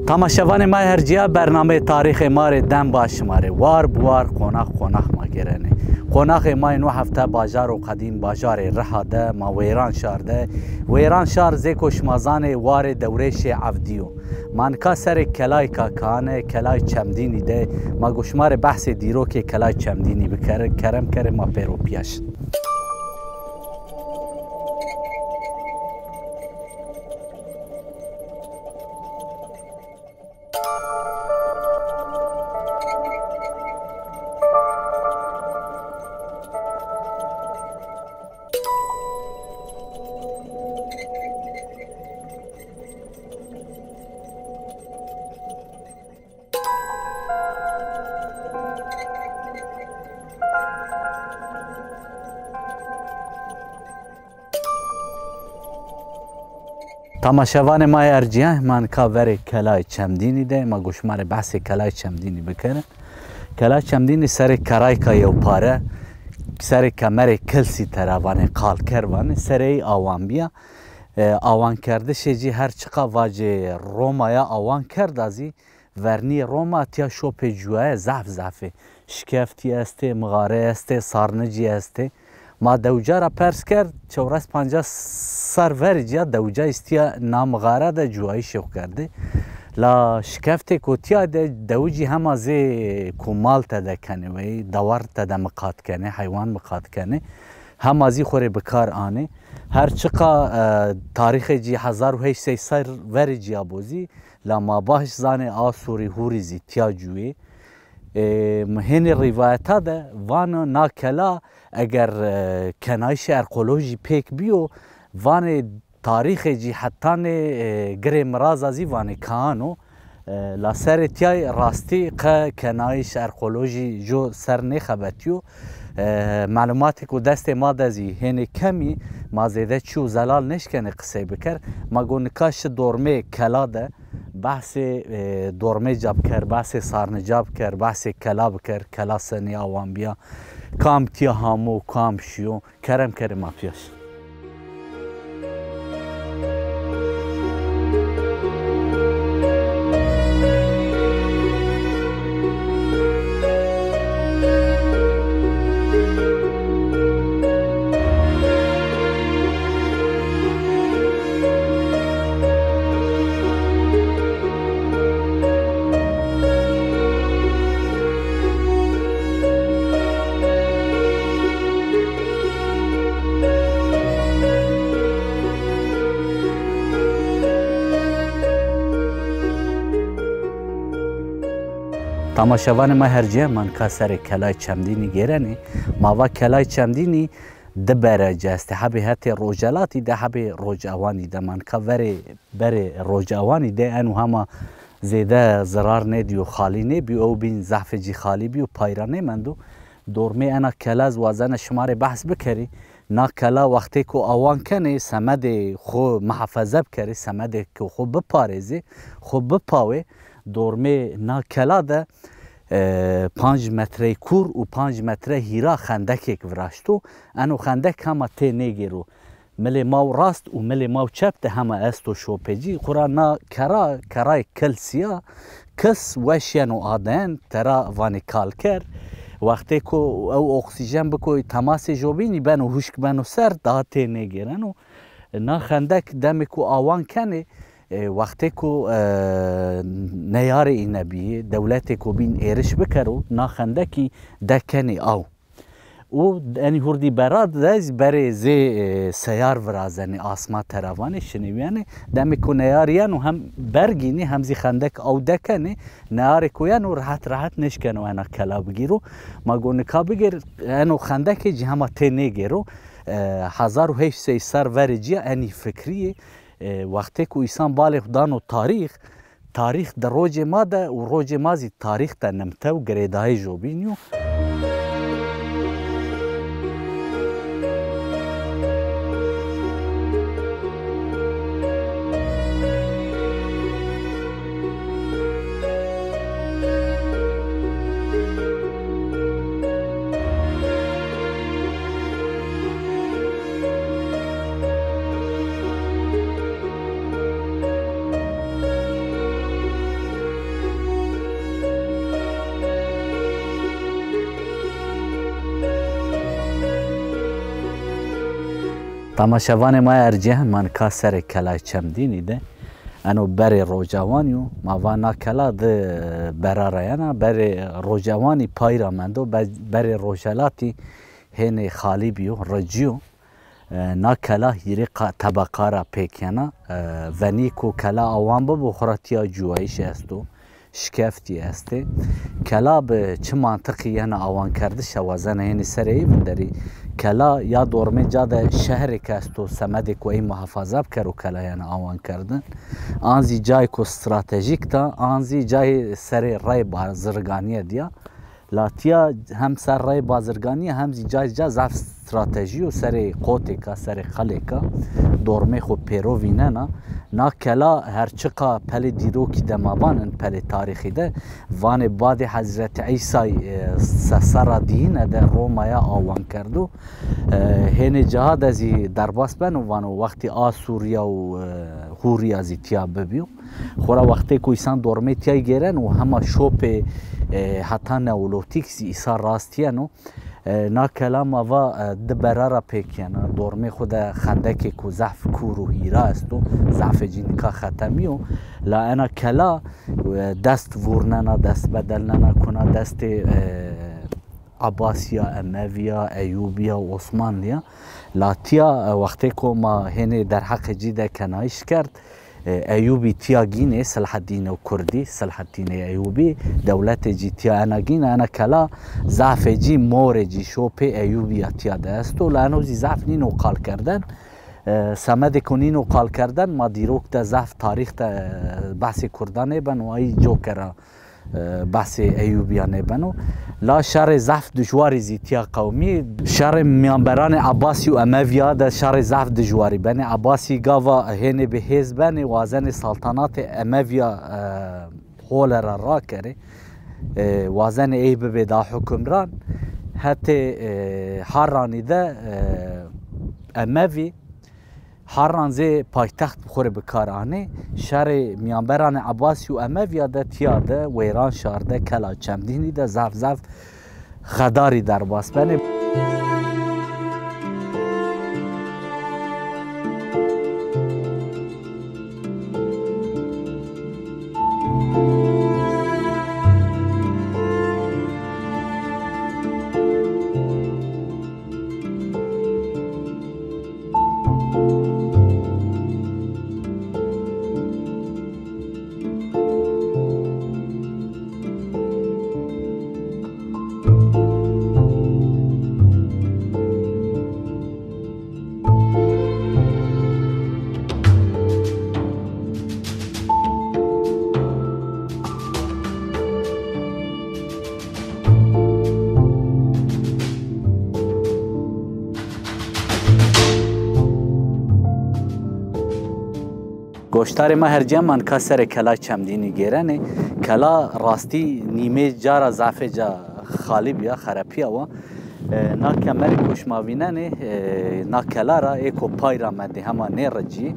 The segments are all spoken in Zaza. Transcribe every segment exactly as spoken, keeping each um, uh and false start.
Tamaşevanê ma her cîya, bernameyê tarîxê ma rê dem baş şima rê. War bi war qonax qonax ma gêrenê. Qonaxê ma yê no hefte bajaro qedîm, bajarê Riha de ma Wêranşar de. Wêranşar zêko şima zanê warê dewrêşê Evdî yo. Ma nika serê Kelayka Kane, Kelay Çemdînî de, ma go şima rê behsê dîrokê Kelay Çemdînî bikerin, kerem kerê ma pêro pîya şin. Tamaşevanê ma yê ercîyan, ma nika verê Kelayê Çemdînî de, ma go şima rê behsê Kelayê Çemdînî bikerin. Kelayê Çemdînî serê kerayka yewpare, serê kemerê Kilsî tera vanê, Kalker vanê, sereyî awan bîya. E, awankerdişê cî her çiqa vacê Romaya awan kerda zî, vernîyê Roma tiya şopê cuwaye zaf zaf ê. Şikeftî estê, mixare estê, sarnicî estê. Ma dewca ra pers kerd, çewres pancas ser verê cîya dewca îstîya na mixare de cuwayîşê xo kerdê. La şikeftêko tîya de dewicî hema zê ku mal tede kenê, wey dewar tede miqat kenê, heywan miqat kenê. Hema zî xo rê bi kar anê. Her çiqa, e, tarîxê cî hezar û heşt sey ser verê cîya bo zî, la ma baş zanê Asurî, Hûrî zî tîya cuwê. E, hênî rîvayeta de vano na kela eger, e, kenayîşê erqolojî pêk bîyo, vanê tarîxê cî hetanê, e, Girê Miraza zî vanê kaan o. E, la serê tîyay rastî qe kenayîş, erqolojî jo ser nêxebetîyo. E, melumatêko destê ma de zî hênê kemî, ma zêde çî û zelal nêşkenê qisey biker. Ma go nika şi dormê kela de behsê, e, dormê ca biker, behsê sarnî ca biker, behsê kela biker, kela senî awan bîya, kam tîya hamo, kam şîyo, kerem kerê ma pîya şi. Tamaşevanê ma her cîya, ma nika serê Kelay Çemdînî gêrenê. Ma va Kelay Çemdînî di berece estê. Hebê hetê rojelatî de, hebê rocewanî de. Ma nika verê berê rocewanî de, eno hema zêde zirar nêdîyo, xalî nêbîyo, ew bîn zehfê cî xalî bîyo, pay ra nêmendo. Dormê ena kela ez wazena şima rê behs bikerî. Na kela wextêko awan kenê, semedê xo muhafeze bikerê, semedê ke xo biparêzê, xo bipawê. Dormê na kela de, e, panc metrey kûr û panc metre hîra xendekêk viraşto. Eno xendek hema tê nêgêro. Milê ma û rast û milê ma û çep de hema esto şopecî. Xwura na kera, kerayê Kilsî ya, Kils weş yeno aden, tera vanê Kalker. Wextêko ew oksîjen biko, temasê jobînî beno, huşk beno ser, daha tê nêgêreno. Na xendek demêko awan kenê, e, wextêko, e, neyarê îne bîyê, dewletêko bîn êriş bikero, na xendekî dekenê aw. Û enî hurdî bera de zî berê zê, e, seyar virazenê, asma tera vanê, şinê wîyanê. Demê ku neyar yeno hem bergînê hem zî xendek aw dekenê. Neyarê ku yeno rehet rehet nêşkeno ena kela bigîro. Ma go nika bigêr, eno xendekê cî hema tê nêgêro. E, hezar û heşt sey ser verê cîya enî fikrîyê. E, wextê ku îsan balê xo dano tarîx, tarîx di rocê ma de û rocê ma zî tarîx de nimte û girêdayê jobînî yo. Temaşevanê ma ercî, ma nika serê Kelay Çemdînî de. Eno berê rojawanî yo. Ma va na kela di bera ra yena. Berê rojawanî pay ra mendo. Be-, berê rojhelatî hênê xalî bîyo, ricî yo. E, na kela hîrê qa-, tebeqa ra pêk yena. E, venîko kela awan bibo, xwu ra tîya cuwayîş esto, şikeftî estê. Kela bi çi mantiqî yena awankerdiş, wazena hênî serê ey vinderî. Kela ya dormê ca de şehrêk esto, semedêko ey muhafaza bikero kela yena awankerdin. An zî cayêko stratejîk da, an zî cayê serê rey bazirganîye dîya. La tîya hem ser rey bazirganîye hem zî cayê ca zaf stratejî yo, serê qotêka, serê qelêka dormê xwu pêro vînena. Na kela her çiqa pelê dîrokî de ma vanin, pelê tarîxî de, vanê badê Hezretî Îsay, e, se serra dîyine de Romaya awan kerdo. E, hênê caha de zî derbas beno, vano wextî Asûrya û, e, Hûrya zî tîya bibîyo. Xora wextêko îsan dormê tîya gêreno, hema şopê, e, heta neolotîk zî îsa rast yeno. E, na kela ma va, e, di bera ra pêk yena. Dormê xwu de xendekêko zaf kûr û hîra esto. Zafê cî nika xetemîyo. La ena kela, e, dest vurnena, dest bedelnena, kuna destê, e, Ebasîya, Emevîya, Eyûbîya, Osmanlîya. La tîya, e, wextêko ma hênê derheqê cî de kenayîş kerd, e, Eyûbî tîya gînê, Selahaddînê Kurdî, Selahaddînê Eyûbî, dewletê cî tîya ena gîne, ena kela zafê cî, morê cî, şopê Eyûbîya tîya de esto, la eno zî zaf nîno qal kerden. E, semedêko nîno qal kerden, ma dîrok de zaf tarîx de, e, behsê kurdan nêbeno, ayî coke ra e, behsê Eyûbîya nêbeno. La şerê zaf dijwarî zî tîya qewimî. Şerê mîyanberanê Ebasî û Emevîya de şerê zaf dijwarî benê. Ebasî gava hênê bi hêz benê, wazenê saltanatê Emevîya, e, hole ra rakerê. E, wazenê ey bibê da hukimran. Hetê, e, Harranî de, e, Emevî Harran zê paytext bi xwu rê bi kar anê. Şerê mîyanberanê Ebasî û Emevîya de tîya de wêran şarde, kela Çemdînî de zaf zaf xedarî derbas benê. Goşdarê ma hercîya ma nika serê Kelay Çemdînî gêrenê. Kela rastî nîmê ca ra zafê ca xalî bîya, xerepîya wa. E, na kemerêko şima vînenê, e, na kela ra êko pay ra mendê, hema nêricî,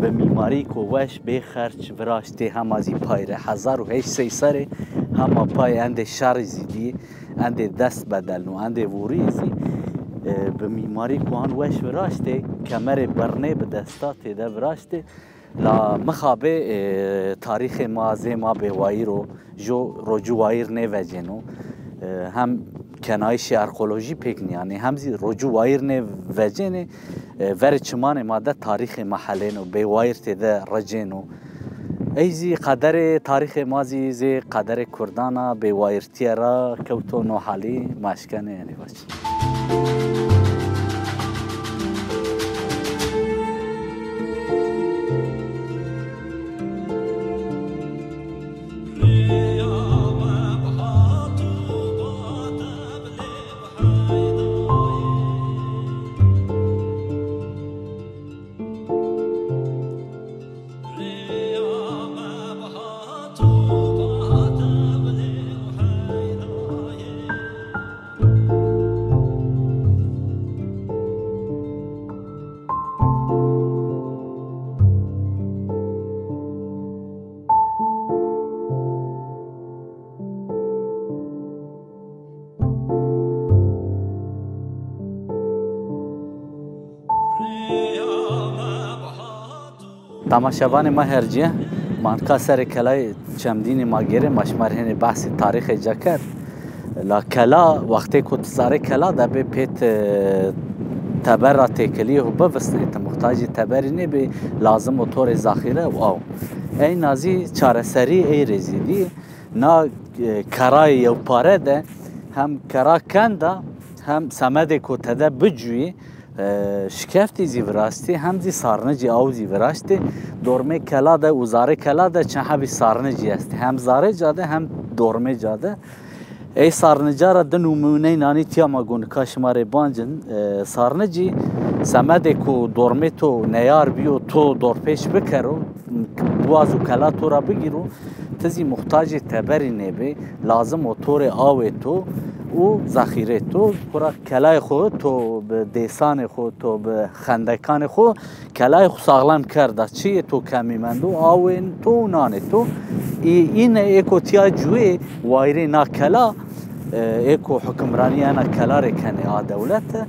bi mîmarîko weş, bê xerç viraştê, hema zî pay rê. Hezar û heşt sey serê hema pay, endê şerî zî dî, endê dest bedelno, endê vûrî zî, e, bi mîmarîko an weş viraştê, kemerê birnê bi desta têde viraştê. La mixabê, e, tarîxê ma zê ma bêwayîr o, jo rocû wayîr nêvecêno. E, hem kenayîşê arkeolojî pêk nîyanê, hem zî rocû wayîr nêvecênê. E, verê çimanê ma de tarîxê ma helêno, bêwayîr têde ricêno. Ey zî qederê tarîxê ma zî zê qederê kurdan a, bêwayîr tîye ra kewto no halî, ma eşkenê enê vac. Tamaşevanê ma hercîye, ma nika serê kelayê Çemdînî ma gêrê, ma şima rê hênê behsê tarîxê ca kerd. La kela, wextê ku ti zarê kela de bê, pê ti teber ra têkilîyê xwu bivisnê, ti muxtacê teberî nêbê, lazim o to rê zaxîre û aw. Eyna zî çareserî ey rê zî dî. Na, e, kerayê yewpare de hem kera kend a, hem semedê ku tede bicuyî, e, şikeftî zî viraştî, hem zî sarnicî aw zî viraştî. Dormê kela de û zarê kela de çend hebî sarnicî estî. Hem zarê ca de hem dormê ca de. Ey sarnica ra di nimûney nanî tîya ma go nika şima rê bancin. E, sarnicî semedê ku dormê to neyar bîyo, to dorpêç bikero, biwazo kela to ra bigîro, ti zî muxtacê teberî nêbê, lazim o to rê awê to û zexîrê to. Xwura kelayê xwu to bi dêsanê xwu, to bi xendekanê xwu, kelayê xwu saxlem kerda. Çiyê to kemî mendo, awê to û nanê to. Î, îne ê ko tîya cuwê wayîrê na kela, e, ê ko hukimranî ena kela rê kenê a dewlete.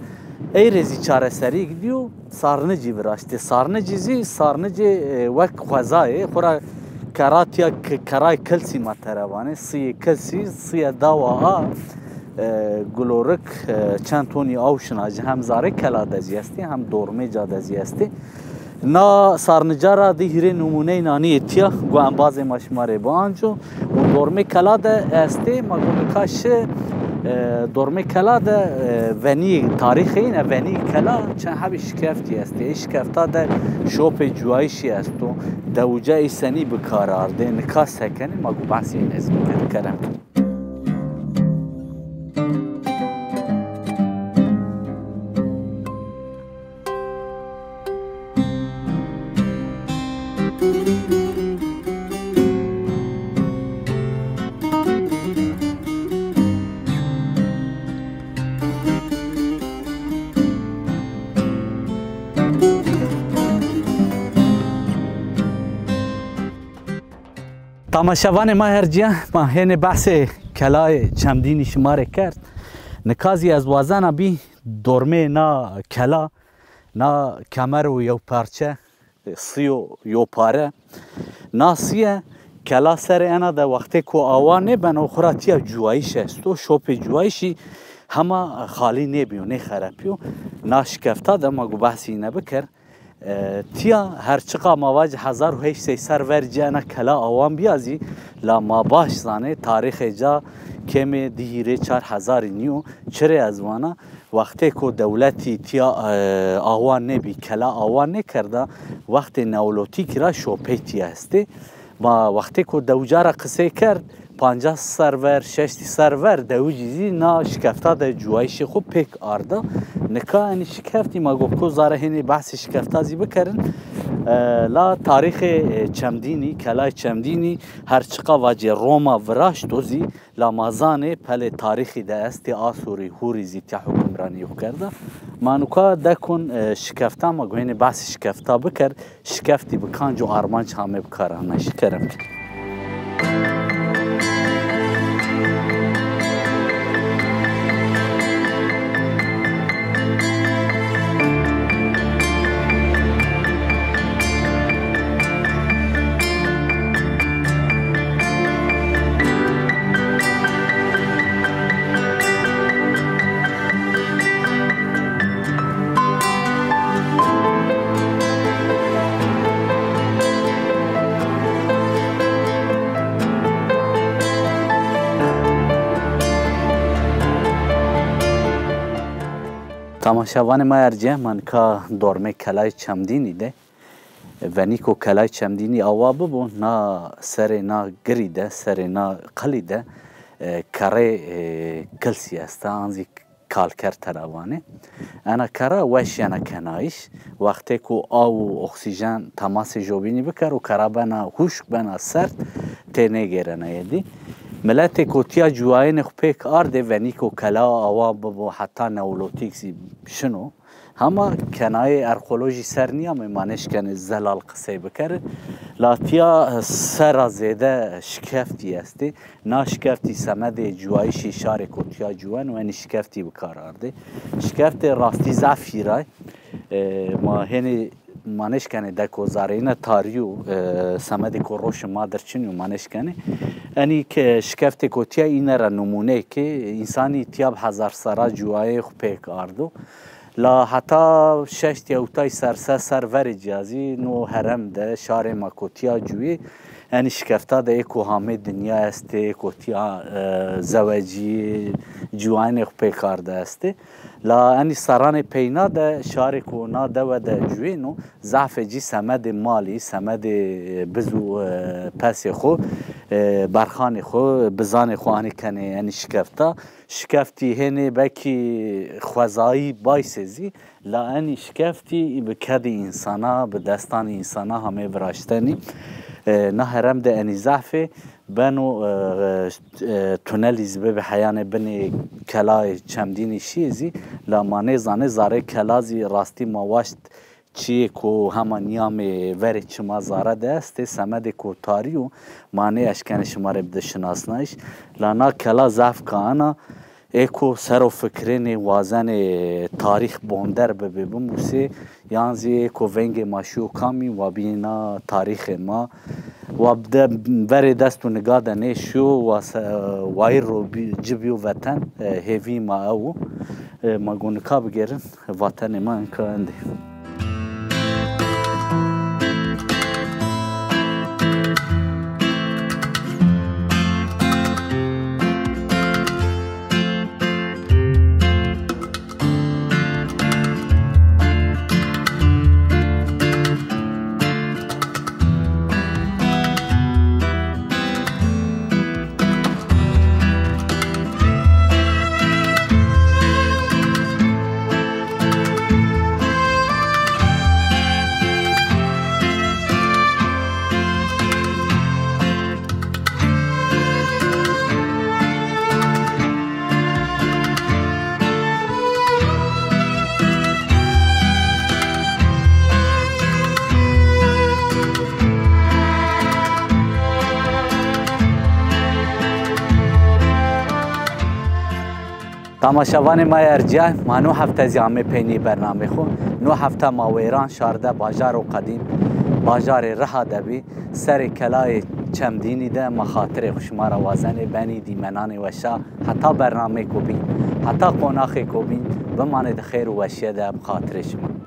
Ey rê zî çareserî gidiyo, sarnicî viraştê. Sarnicî zî, sarnicê, e, wek xwezayê, xwura kera tîya k-, kerayê kilsî ma tera vanê, siyê kilsî, siye dawa a, e, gulorik, e, çend tonî aw şinacî, hem zarê kela de zî estî, hem dormê ca de zî estî. Na sarnica ra di hîrê nimûney nanî yê tîya, go embazê ma şima rê bianco. Û dormê kela de estê, ma go nika şi, e, dormê kela de, e, venî tarîxê yîne, venî kela çend hebî şikeftî estê. Ê şikefta de şopê cuwayîşî esto. Dewuca ey senî bi kar ardê, nika se kenê, ma go behsê ey ez bikerî, kerem. Tamaşevanê ma hercîya, ma hênê behsê kelayê Çemdînî şima rê kerd. Nika zî ez wazena bî dormê na kela, na kemer û yewparçe, siyo yopare. Na siye kela serê ena de wextê ku awa nêbeno, xwura tîya cuwayîş esto. Şopê cuwayîşî hema xalî nêbîyo, nêxerepîyo. Na şikefta de ma gu behsî yîne biker. E, tîya her çiqa ma vacî hezar û heşt sey ser ver ci ena kela awan bîya zî, la ma baş zanê tarîxê ca kêmê di hîrê çar hezarî nîyo. Çirê ez vana, wextê ku dewletî tîya, e, awan nêbî, kela awan nêkerda, wextê neolotîkî ra şopey tîya estê. Ma wextê ku dewca ra qisey kerd, pancas ser ver, şeştî ser ver dewicî zî na şikefta de cuwayîşê xwu pêk arda. Nika enî şikeftî ma go ko zare hênê behsê şikefta zî bikerin. E, la tarîxê, e, Çemdînî, kelayê Çemdînî her çiqa vacê Roma viraşto zî, la ma zanê pelê tarîxî de estê, Asurî, Hurî zî tîya hukimranî xwu kerda. Ma nuka dekon, e, şikefta, ma go hênê behsê şikefta biker. Şikeftî bi kanc û armanc hamê bi kar ana. Şikerem. Tamaşevanê ma ercîye, ma nika dormê kelayê Çemdînî de. Venîko kelayê Çemdînî awa bibo, na serê na girî de, serê na qilî de, e, kerê, e, kilsî esta, an zî kalker tera vanê. Ena kera weş yena kenayîş. Wextê ku aw û oksîjen temasê jobînî bikero, kera bena huşk, bena sert, tênêgêrena êdî. Miletê ku tîya cuwayênê xwu pêk ardê, venîko kela awa bibo, heta neolotîk zî şino. Hema kenayê arkeolojî ser nîyamê, ma nêşkenê zelal qisey bikerin. La tîya sera zêde şikeftî estê. Na şikeftî semedê cuwayîşî şarê ku tîya cuweno, enî şikeftî bi kar ardê. Şikeftê rastî zaf hîray. E, ma hênî ma nêşkenê deko zereyne tarî yo, e, semedêko roşê ma dir çin yo, ma nêşkenê. Enî ke şikeftêko tîya îne ra nimûneyêkê, însanî tîya bi hezar serra cuwayê xwu pêk ardo. La heta şeştî hewtay ser, se ser verê cîya zî no herem de, şarê ma ko tîya cuwî, enî şikefta de ê ko hamê dinya estê, ê ko tîya, e, zewecî, cuwayenê xwu pêk arde estê. La enî serranê peyna de şarê ko na dewe de cuwêno, zafê cî semedê malî, semedê, e, biz û, e, pesê xwu, e, berxanê xwu, bizanê xwu anî kenê enî şikefta. Şikeftî hênê belkî xwezayî baysê zî, la enî şikeftî bi kedê însana, bi destanê însana hamê viraştenî. E, na herem de enî zehfê beno, e, e, tunelî zî bibê heyanê binê kelayê Çemdînî şîyê zî, la ma nêzanê zarê kela zî rastî ma waşt çiyê ku hema nîyamê verê çima zare de estê, semedê ku tarî yo, ma nêeşkenê şima rê bide şinasnayîş. La na kela zaf kaena ê ku ser o fikirênê wazenê tarîx bonder bibê, bimusê, yan zî ê ku vengê ma şiyo kamî, wa bîyê na tarîxê ma. Wa de verê dest û niga de nêşiyo, wa se-, wayîr ro bî-, ci bîyo veten, e, hêvî ma ew o. E, ma go nika bigêrin, vatenê ma enka endê. Tamaşevanê ma yê ercîyayî, ma no hefte zî amê peynî bernamê xwu. No hefte ma Wêran şar de, bajaro qedîm, bajarê Riha de bî. Serê kelayê Çemdînî de ma xatirê xwu şima ra wazenê, benî dîmenanê weşa, heta bernameyêko bîn, heta qonaxêko bîn, bimanê di xêr û weşîye de bi xatirê şima.